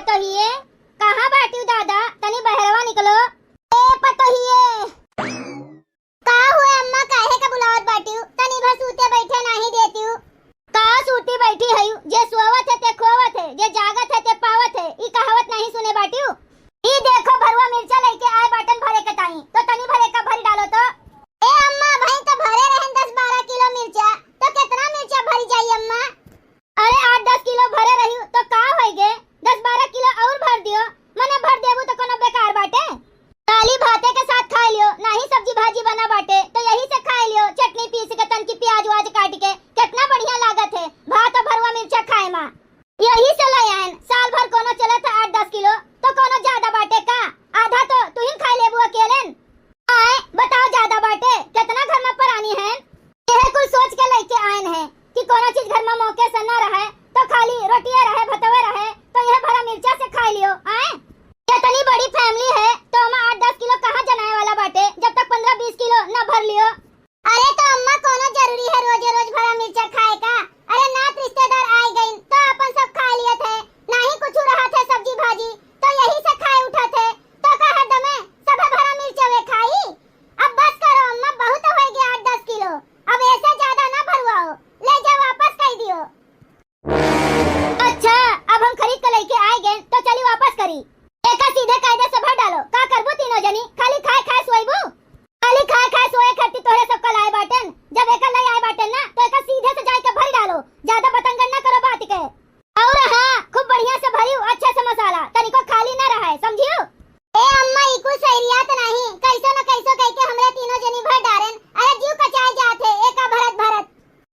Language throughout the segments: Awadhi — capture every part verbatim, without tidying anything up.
पतोहिए, कहाँ बाटिउ दादा? तनी बहरवा निकलो। ए पतोहिए। का हुए अम्मा, काहे का बुलावत बाटिउ? तनी भर सूते बैठे नाही देतिउ। का सूती बैठी हइउ? जे सोवत है ते खोवत है, जे जागत है ते पावत है। ई कहावत नाही सुने बाटिउ? ई देखो भरुआ मिर्चा लइके आए बाटन भरे के ताई, तो तनी भर एका भरी डालो तो। ए अम्मा, भाई तो भरे रहन दस बारह किलो मिर्चा, तो केतना मिर्चा भरी जाई अम्मा? अरे आठ दस किलो भरे रहिउ तो का होइगे, दस बारह किलो और भर दियो, मने भर देबू तो कोनो बेकार बाटे। खाली भाते के साथ खाए लियो, नाही सब्जी भाजी बना बाटे, तो यही से खाए लियो, चटनी पीस के तनकी प्याज व्याज काट के, केतना बढ़िया लागत है भात और भरुआ मिर्चा खाए मा। यही से ले आयन, साल भर कोनो चलत है आठ दस किलो, तो कोनो ज्यादा बाटे का? आधा तो तुहिन खाए लेबू अकेलेन। आए, बताओ ज्यादा बाटे, केतना घर में परानी है? यह कुल सोच के लइके आयन है कि कोनो चीज घर में मौके से न रहे, तो खाली रोटिए रहे, भतवे रहे, तो यह भरा मिर्चा से खाए लियो। आए, इतनी बड़ी family है, तो ओमा आठ दस किलो कहाँ जनाए वाला बाटे, जब तक पन्द्रह बीस किलो न भर लियो। अरे तो अम्मा, कोनो जरूरी है रोजे रोज भरा मिर्चा खाए का? अरे नात रिश्तेदार आए गइन तो अपन सब खा लियत है, नाही कुछ रहत है सब्जी भाजी, तो यही से खाए उठत है। तो का हरदमे सभे भरा मिर्चवे खाई? अब बस करो अम्मा, बहुत होइ गया आठ दस किलो, अब ऐसे ज्यादा ना भरवाओ, ले जाओ वापस कर दियो। अच्छा, अब हम खरीद के लइके आए गए, तो चली वापस करी। एका सीधे कायदे से भर डालो। का करबू तीनों जनी? खाली खाए खाए सोइबू? खाली खाए खाए सोए खातिर तोहरे सब कल आए बाटेन। जब एका लइ आए बाटेन ना, तो एका सीधे से जाए के भर डालो। ज्यादा बतंगड़ ना करो बात के। और हाँ, खूब बढ़िया से भरियो, अच्छे से मसाला, तनिको खाली ना रहे, समझियो? ए अम्मा, ई कुल सैरियात नहीं, कैसो न कैसो कह के हमरे तीनों जनी भर डारेन। अरे जीव कचाए जात है एका भरत भरत।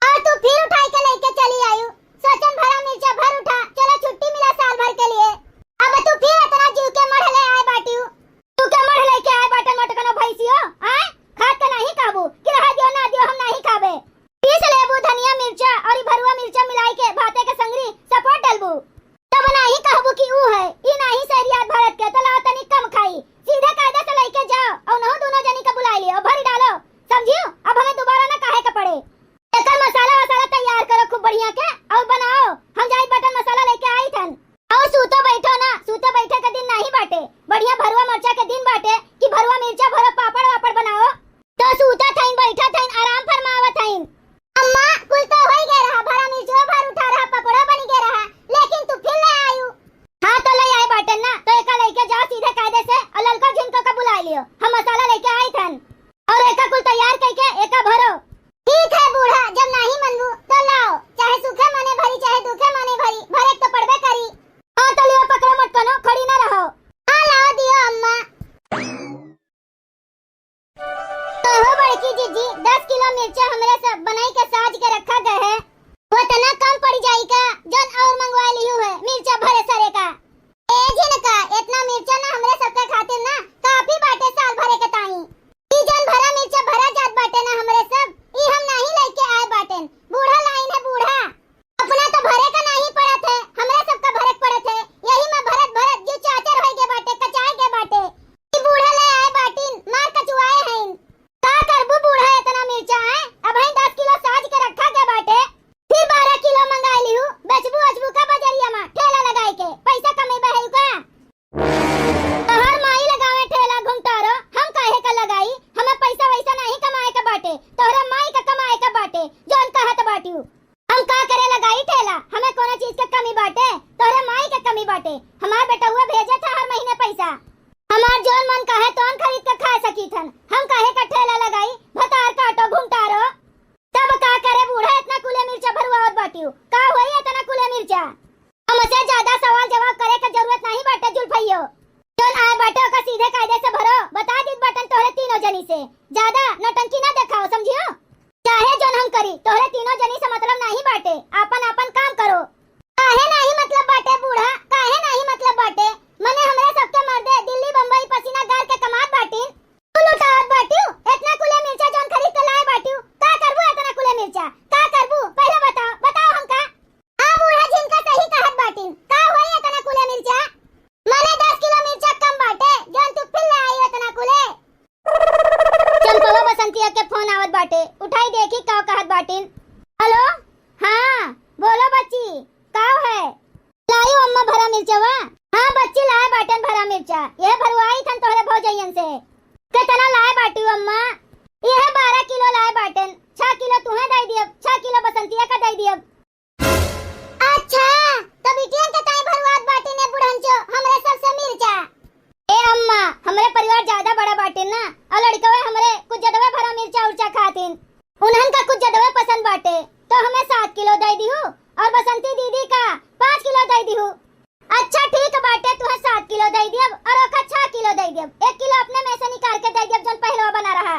और तू फिर उठाई के लेके चली आयु। सोचन भरा मिर्चा भर उठा, चलो छुट्टी मिला साल भर के लिए। अब तू फिर इतना जीव के मढ़ ले आए बाटियु। तू के मढ़ लेके आए बाटे मोटकनो भैंसियो, आए? खात के नहीं कहबू कि रह दियो ना दियो हम नहीं खाबे। पीस लेबू धनिया मिर्चा और ई भरुआ मिर्चा मिलाई के भाते के संगरी सपोट डलबू। तब नाही कहबू कि ऊ है, ई नाही सैरियात भरत के, तो लाओ तनी कम खाई। सीधे कायदे से लइके जाओ और उनहु दोनों जनी के बुलाई लियो, भरी डालो। समझियो? अब हमें दोबारा ना कहे के पड़े। एकर मसाला वसाला तैयार करो खूब बढ़िया के और बनाओ। हम जाइत बाटन मसाला लइके आइत हन। और सूतो बैठो ना, सूते बैठे के दिन नाही बाटे। बढ़िया भरुआ मरचा के दिन बाटे कि भरुआ मिर्चा भरो पापड़ वापड़ बनाओ। तो सूतत हइन, बैठत हइन, आराम फरमावत हइन। अम्मा, कुल तो होई गए रहा, भरा मिर्चो भर उठा रहा, पकड़ो बनी गए रहा, लेकिन तू फिर ले आयु। हाँ, तो ले आए बाटन ना, तो एका लेके जाओ सीधे कायदे से और ललका झिनको का बुला लियो, हम मसाला लेके आए थन। और एका कुल तैयार करके एका भरो। ठीक है बूढ़ा, जब नाही मनबू तो लाओ, चाहे सुखे मने भरी, चाहे दुखे मने भरी, भरे तो पड़बे करी। हाँ, तो लियो, पकड़ो मत कनो, खड़ी ना रहो। हाँ, लाओ दियो अम्मा। कहो बड़की जीजी, दस किलो मिर्चा हमरे सब बनाई के साज के रखा गए है, वो इतना कम पड़ जाई का, जौन और मंगवा लिहू है मिर्चा भरे सरे का। ए झिनका, इतना मिर्चा ना हमरे सबके खातिर ना काफी बाटे साल भरे के ताई। ई जौन भरा मिर्चा भरा जात बाटे ना हमरे सब, ई हम नाही लेके आए बाटेन, बूढ़ा लाइन है बूढ़ा। अपना तो भरे का नाही पड़त है, हमरे सबका भरे के पड़त है, यही में भरत भरत जीव चाचर होई गे बाटे, कचाए गे बाटे। ई बूढ़ा ले आए बाटिन, मार कचुआए हइन। का करबू बूढ़ा इतना मिर्चा है? अबहीं दस किलो साज के रखा गे बाटे, फिर बारह किलो मंगाई लिहू, बेचबू ओचबू का बजरिया में ठेला लगाई के, पैसा कमेबे है का? तोहर माई लगावे ठेला घुमटारो, हम काहे का लगाई? हमें पैसा वैसा नाही कमाए का बाटे, तोहरे माई का कमाए का बाटे, जौन कहत बाटियू। हम का करे लगाई ठेला? हमें कोनो चीज के कमी बाटे? तोहरे माई के कमी बाटे। हमार बेटहुआ भेजे था हर महीने पैसा। हमार जौन मन कहे तौन खरीद के खा सकी थन। हम काहे का ठेला लगाई? भतार काटो घुमटारो। तब का करे बूढ़ा, इतना कुले मिर्चा भरवावत बाटियू? का होई इतना कुले मिर्चा? हमसे ज्यादा सवाल जवाब करे के जरूरत नाही बाटे जुल्फइयो। जौन आए बाटे ओका सीधे कायदे से भरो। बता दीत बाटन तोहरे तीनों जनी से, ज्यादा नौटंकी ना देखाओ, समझियो? चाहे जौन हम करी, तोहरे तीनों जनी से मतलब नाही बाटे। आपन आपन काम करो। काहे नाही मतलब बाटे बूढ़ा, काहे नाही मतलब बाटे? मने हमरे सबके मर्दे दिल्ली बम्बई पसीना गार के कमात बाटिन, तू लुटावत बाटियू। इतना कुले मिर्चा जौन खरीद के लाए बाटियू, का करबू इतना कुले मिर्चा? का करबू पहले बताओ, बताओ हमका। हाँ बूढ़ा झिनका सही कहत बाटिन, का होई इतना कुले मिर्चा? मने दस किलो मिर्चा कम बाटे, जौन तू फिर ले आई इतना कुले। चंपवा बसंतिया के फोन आवत बाटे, उठाई देखी का कहत बाटिन। हेलो, हाँ बोलो बच्ची, का है? लायो अम्मा भरा मिर्चवा। हाँ बच्ची, लाए बाटेन भरा मिर्चा, यह भरवाई थन तोहरे भौजइयन से। केतना लाए बाटू अम्मा? यह बारह किलो लाए बाटेन, छह किलो तुहें दइ दियब, छह किलो बसंतिया का दइ दियब। अच्छा, तो बिटियन के ताई भरवात बाटिन ए बुढ़नचो, हमरे सबसे मिर्चा। ए अम्मा, हमरे परिवार ज्यादा बड़ा बाटिन ना, और लड़कवे हमरे कुछ ज्यादा भरा मिर्चा उर्चा खातिन। उन्हन का कुछ ज्यादा पसंद बाटे, तो हमें सात किलो दइ दिहू और बसंती दीदी का पाँच किलो दइ दिहू। अच्छा ठीक बाटे, तुहें सात किलो दइ दियब और ओका छह किलो दइ दियब, एक किलो अपने में से निकाल के दइ दियब जौन पहिलवा बना रहा।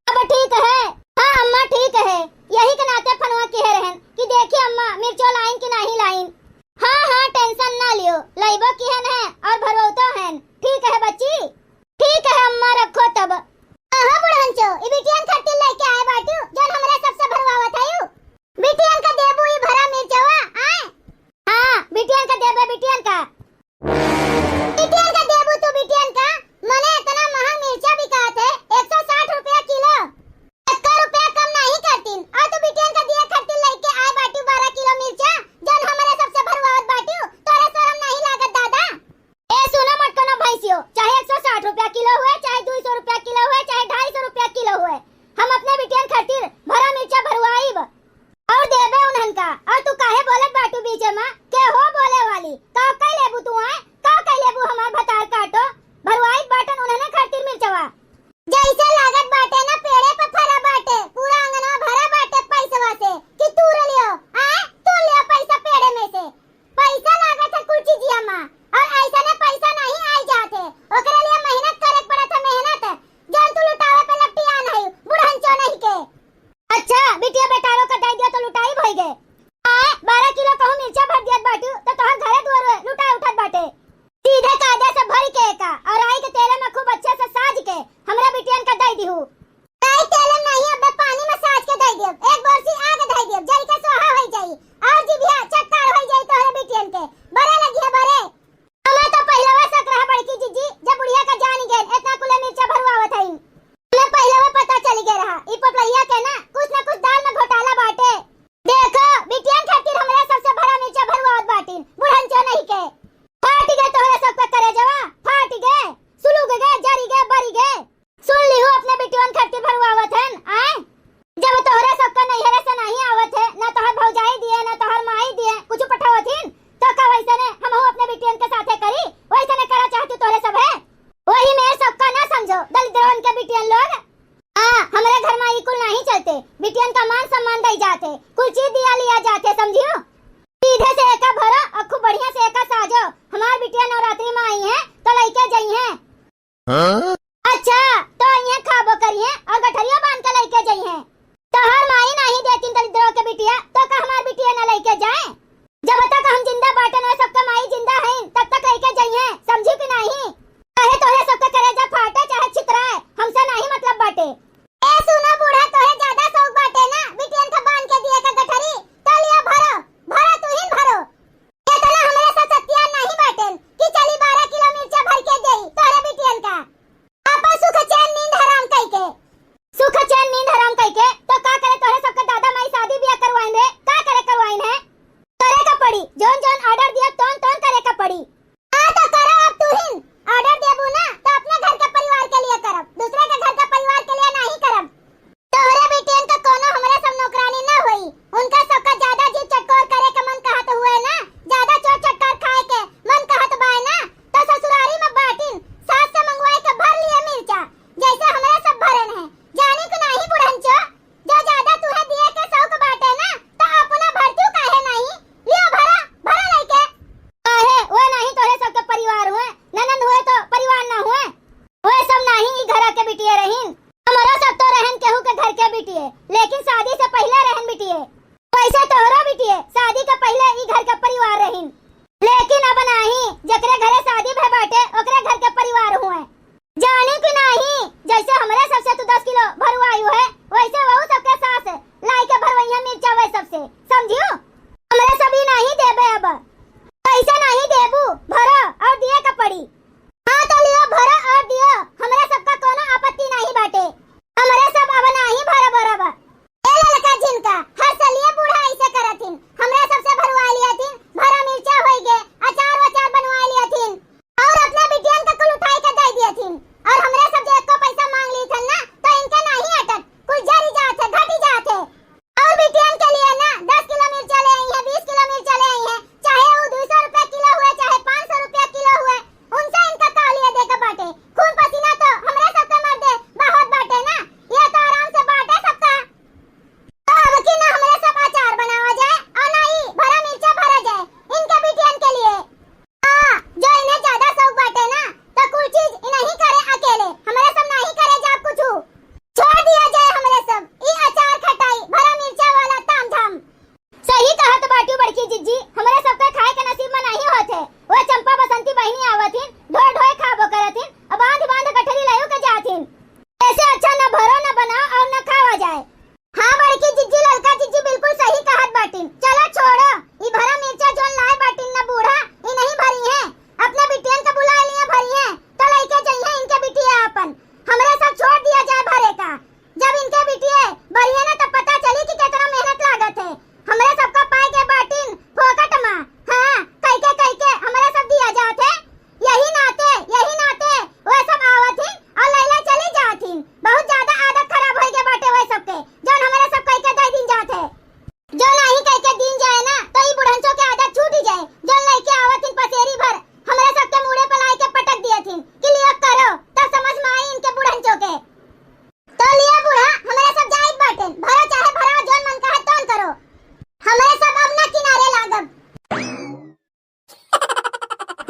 अब ठीक है। हाँ अम्मा ठीक है, यही के नाते फनवा किहे रहन कि देखी अम्मा मिर्चो लाइन कि नाहीं लाइन। हाँ हाँ tension ना लियो, लइबो किहन है और भरवतो हन। ठीक है बच्ची, ठीक है अम्मा रखो तब। कहाँ बुढ़नचो, ई बिटियन खातिर लइके आए बाटू जौन हमरे सबसे भरवावत हयू। बिटियन का देबू ई भरा मिर्चवा, आए? हाँ बिटियन का देबे, बिटियन का। बिटियन का देबू तू बिटियन का? मने इतना महंग मिर्चा बिकात है, एक सौ साठ रुपया किलो। एक रुपया कम नाहीं करतीन। और तू बिटियन का दिए खातिर लइके आए बाटू बारह किलो मिर्चा, जौन हमरे सबसे भरवावत बाटू, तोरे शरम नाहीं लागत दादा? ए सुनो मटकनो भैंसियो, चाहे एक सौ साठ रुपया किलो हुए, चाहे दो सौ रुपया किलो हुए, चाहे ढाई सौ रुपया किलो हुए, हम अपने बिटियन खातिर भरा मिर्चा भरवाइब। और देबे उन्हन का। और तू काहे बोलत बाटू बीचे मा? के हो बोले वाली? का कह लेबू तू आए? का कह लेबू हमार भतार काटो? भरवाई बाटन उन्हने खातिर मिर्चवा। जैसे लागत बाटे ना पेड़े पे फरा बाटे, पूरा अंगनवा भरा बाटे पैसवा से कि तू लियो, आए? तू लियो पैसा पेड़े में से। पैसा लागत है कुल चीजिया मा, और ऐसने पैसा नहीं आई जात है, ओकरे लिए मेहनत करे पड़त है, मेहनत। जौन तू लुटावे पे लपटियान है, बुढ़नचो नहीं के। अच्छा, बिटिया बेटारो का दे दिया तो लुटाई भई गे। आ, बारह किलो कहूँ मिर्चा भर दियत बाटू, तो तोहर घरे दुआरे लुटाए उठत बाटे। सीधे कायदे से भर के का, और राई के तेले में खूब अच्छे से साज के हमरा बिटियन का दे दिहू। राई तेले में नहीं, अबे पानी में साज के दे दियो, एक बोरसी आग दे दियो, जल के सोहा होई जाई, और जिभिया चटकार होई जाई तोहरे बिटियन के, बरे लगी है बरे। हमें तो पहिलवा शक रहा बड़की जीजी, जब बुढ़िया का जान गए, इतना कुले मिर्चा भरवावत हईन। हमें पहिलवा पता चल गया रहा, ई पपलहिया के ना, कुछ ना कुछ दाल में घोटाला बाटे। देखो, बिटियन खातिर हमरा सबसे भरा मिर्चा भरवावत बाटिन, बुढ़नचो नहीं के। फाट गए तोहरे सबके करेजवा, फाट गए, सुलुग गए, जरी गए, बरी गए। सुन लिहू, अपने बिटियन खातिर भरवावत हन, आए? जब तोहरे सबका नैहरे से नहीं आवत है, ना तोहर भौजाई दिए, ना तोहर माई दिए, कुछ पठावत हिन, तो का वैसने हमहू अपने बिटियन के साथे करी? वैसने करा चाहतू तोहरे सब है? वही में सबका ना समझो, दलिद्रवन के बिटियन लोग। हाँ, हमरे घर में ई कुल नहीं चलते, बिटियन का मान सम्मान दई जाते, कुल चीज दिया लिया जाते, समझियो? सीधे से एका भरो और खूब बढ़िया से एका साजो, हमार बिटिया नवरात्रि में आई है, तो लइके जइहैं। हाँ? अच्छा, तो इहाँ खाबो करिहैं और गठरिया बांध के लइके जइहैं। तोहार माई नाहीं देतिन दलिद्रो के बिटिया, तो का हमार बिटिया न लइके जाए? जब तक हम जिंदा बाटन, वे सबके माई जिंदा हईन, तब तक लइके जइहैं, समझी कि नाहीं? चाहे तोहरे सबके करेजा फाटे, चाहे छितराए, हमसे नाहीं मतलब बाटे। ए सुनो बूढ़ा, तोहे ज्यादा शौक बाटे ना बिटियन का बांध के दिए का गठरी, तो लिया भरो, भरो, तू ही भरो। इतना हमरे से सत्यान नाहीं बाटेन कि चली बारह किलो मिर्चा भर के देई तोहरे बिटियन का। आपन सुख चैन नींद हराम कइके। सुख चैन नींद हराम कइके, तो का करे तोहरे सबके दादा माई शादी बियाह करवाइन रे, का करे करवाइन है? करे का पड़ी, जौन जौन order दिया तौन तौन करे का पड़ी। हाँ तो करो अब तुहिन, order देबू ना तो अपने घर के परिवार के लिए करब, दूसरे के घर के परिवार के लिए नाहीं करब। तोहरे बिटियन का कोनो हमरे सब नौकरानी ना होई। उनका सबका ज्यादा जीव चटकोर करे के मन कहत हुए ना, ज्यादा चोट चटकार खाए के मन कहत बाय ना, तो ससुरारी में बाटिन, सास से मंगवाए के भर लिए मिर्चा, जैसे हमरे सब भरेन है। जानी कि नाहीं बुढ़नचो, जो ज्यादा तुहे दिए के शौक बाटे ना, तो अपना भरतू काहे नाहीं? लियो भरा, भरा लइके। काहे? वो नाहीं तोहरे सबके परिवार हुए, ननद हुए तो परिवार ना हुए? वो सब नाहीं ई घरा के बिटिया रहीन। हमरो सब तो रहन केहू के घर के बिटिये, लेकिन शादी से पहिले रहन बिटिये। वैसे तोहरो बिटिये शादी के पहिले ई घर के परिवार रहीन, लेकिन अब नाहीं, जेकरे घरे शादी भय बाटे, ओकरे घर के परिवार हुए। जानी कि नाहीं, जैसे हमरे सबसे तू दस किलो भरवायु है, वैसे वहू सबके सास लाइके भरवइया मिर्चा वै सबसे, समझियो? हमरे सब ई नाहीं देबे अब। पैसा नाहीं देबू, भरो और दिए का पड़ी। हाँ, तो लियो, भरो और दियो, हमरा सबका कोनो आपत्ति नाहीं बाटे। हमरे सब अब नाहीं भरब, भरब। ए ललका झिनका, हर सलिए बूढ़ा ऐसे करथिन, हमरा सबसे भरवा लियथिन, भरा मिर्चा होई गे, अचार वचार बनवा लियथिन। कि लियो करो, तब समझ में आई इनके बुढ़न चोके। तो लियो बूढ़ा, हमरे सब जाइत बाटेन, भरो चाहे भराओ, जौन मन कहे तौन करो। हमरे सब अब ना किनारे लागब।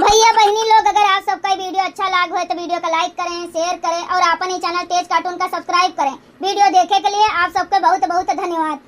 भैया बहिनी लोग, अगर आप सबका वीडियो अच्छा लाग होए तो वीडियो का लाइक करें, शेयर करें और आपन ही चैनल तेज कार्टून का सब्सक्राइब करें। वीडियो देखे के लिए आप सबके बहुत बहुत धन्यवाद।